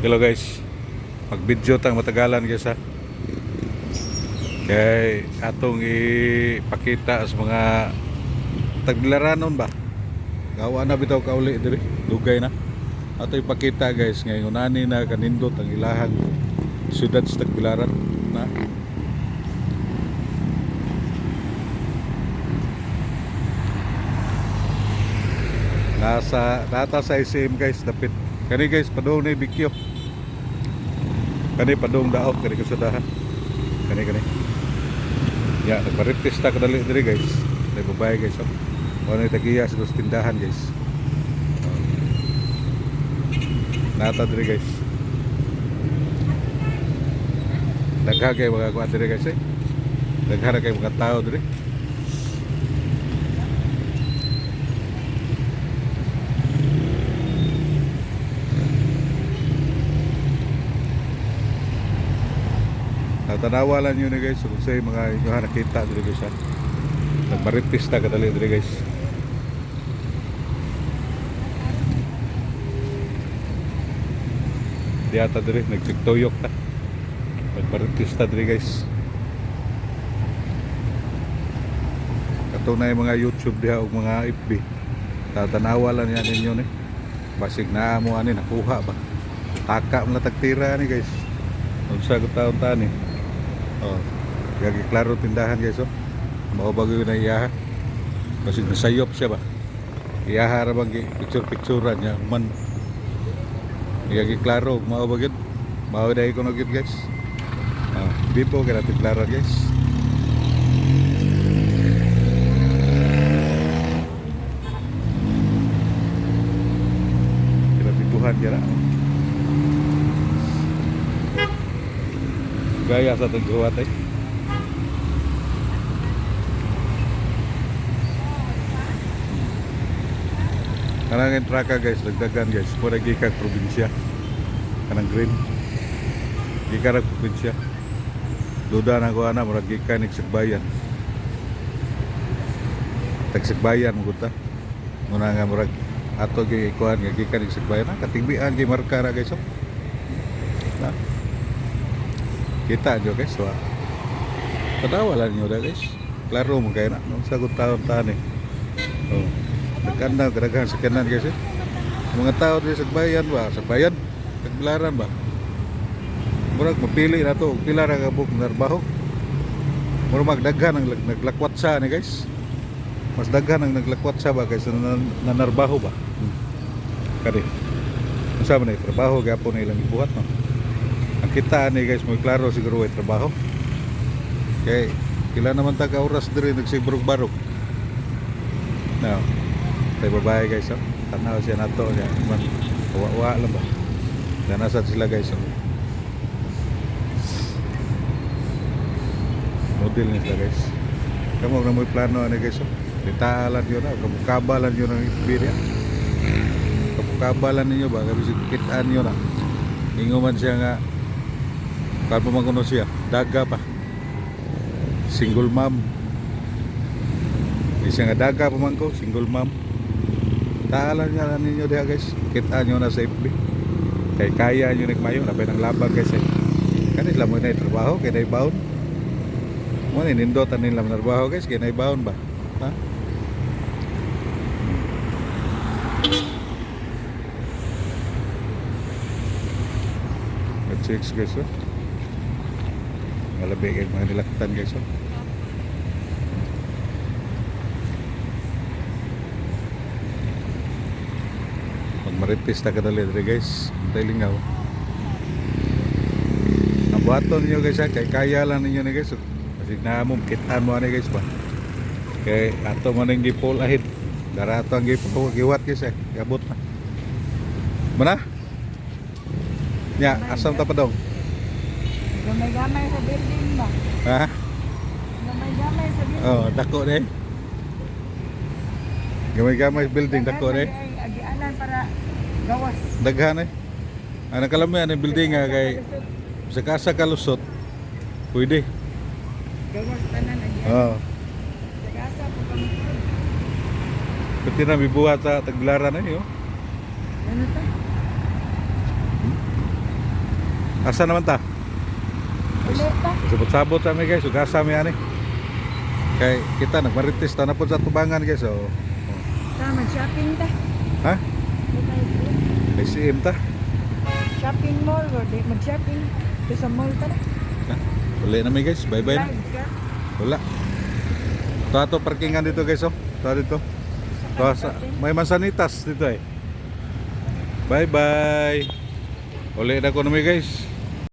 Hello guys. Mag-video tang matagalan guys ha. Kay atong ipakita sa mga tagbilaranon ba. Gawa na bitaw kauli diri, dugay na. Ato ipakita guys ngayon ani na kanindot ang ilahang syudad sa Tagbilaran na. Nasa nata sa SM guys, dapit. Kani guys, padung ni Bikyo. Kani padung daop kani kasadahan. Kani kani. Ya, nagparitis ta kadali diri guys. May babae guys. Oh. Ano yung tagiya sa dos tindahan guys. Oh. Nata diri guys. Dagha kay mga kuan diri guys eh. Dagha na kay mga tao diri. Natanawa lang yun eh, guys kung sa mga inyo nakita diri guys ha. Nagmaritis ta kadali diri guys. Diata diri nagtigtuyok ta. Nagmaritis ta diri guys. Katunay mga YouTube diha ug mga FB. Tatanawa lang yan ninyo ni. Basig na mo ani nakuha ba. Taka man tagtira ani guys. Unsa ko taon ta ni. Oh, gagi klaro tindahan guys oh. Mao bago na iyaha. Basig nasayop siya ba. Iyaha ra bang picture picturean niya man. Gagi klaro mao ba gyud. Mao dai ko na gyud guys. Ah, bibo kay natin klaro guys. Kinabibuhan niya na. Gaya sa taghuwat eh. Kanang traka guys, dagdagan guys. Mura gikan probinsya. Kanang green. Gikan ang probinsya. Duda na ko ana, mura gikan Sagbayan. Tagsigbayan mo ta. Muna nga murag ato gi ikuan nga gikan Sagbayan. Ah, katigbian gi marka ra guys. Oh. Na. Kita nyo guys, wa. Padawa lang nyo da guys. Klaro mo kayo na. Nung sagot taon taon eh. Oh. Nagkanda, kadaghan sa kanan guys eh. Ang mga tao dito sa bayan ba? Sa bayan? Tagbilaran ba? Murag mapili na to. Pila ra ka buok narbaho. Murag magdaghan ang naglakwat sa ni guys. Mas daghan ang naglakwat sa ba kaysa nanarbaho ba? Kadi. Unsa man ay trabaho gyapon na ilang gibuhat no. Ang kita ni guys mo klaro siguro ay trabaho. Kay pila naman ta ka oras diri nagsibrog-barog. Now, tay babae guys oh. Tanaw siya nato niya. Man wa-wa lang ba. Ganasad sila guys oh. Model ni sila guys. Kamo na mo'y plano ani guys oh. Ditalan yun na, kamukabalan yun ang FB niya. Kamukabalan ninyo ba, kami kitaan yun na. Ingo man siya nga, kalpa man kuno siya, daga pa. Single mom. Di siya nga daga pa man ko, single mom. Taalan niya na ninyo diha guys. Kitaan nyo na sa FB. Kay kaya nyo nagmayo, napay ng labag guys eh. Kanila mo na trabaho, kay na baon. Mo ni nindotan nila trabaho guys, kay baon ba? Ha? At six guys oh. Malabi kay mga nilaktan guys oh. Magmarites ta kadali diri guys. Antay lingaw. Ang buhaton ninyo guys ha, kay kaya lang ninyo ni guys. Kasi na mo kitaan mo ani guys ba. Kay ato man ang gipol ahid. Dara ato ang gipol giwat guys eh. Gabot na. Mana? Nya, asam ta pa dong? Gamay-gamay sa building ba? Ha? Gamay-gamay sa building. Oh, dako ni. Gamay-gamay building dako ni. Ay, agianan para gawas. Daghan eh. Ang nakalami ang building nga kay sa kasa kalusot. Pwede. Gawas tanan agianan. Oh. Sa kasa po kami. Pati na mibuhat sa tagbilaran eh, oh. Ano ta? Asa naman ta? Uli ta. Sabot-sabot kami, guys, ug asa mi ani. Kay kita nagmarites ta na pod sa tubangan, guys, oh. Ta, mag-shopping ta. Ha? Di tayo dili. SM ta. Shopping mall or di mag-shopping. Di sa mall ta na. Ha? Uli na mi, guys. Bye-bye na. Live ka. Wala. Ito ato parkingan dito, guys, oh. Ito dito. Ito sa, may mansanitas dito eh. Bye bye. Uli na ko na mi, guys.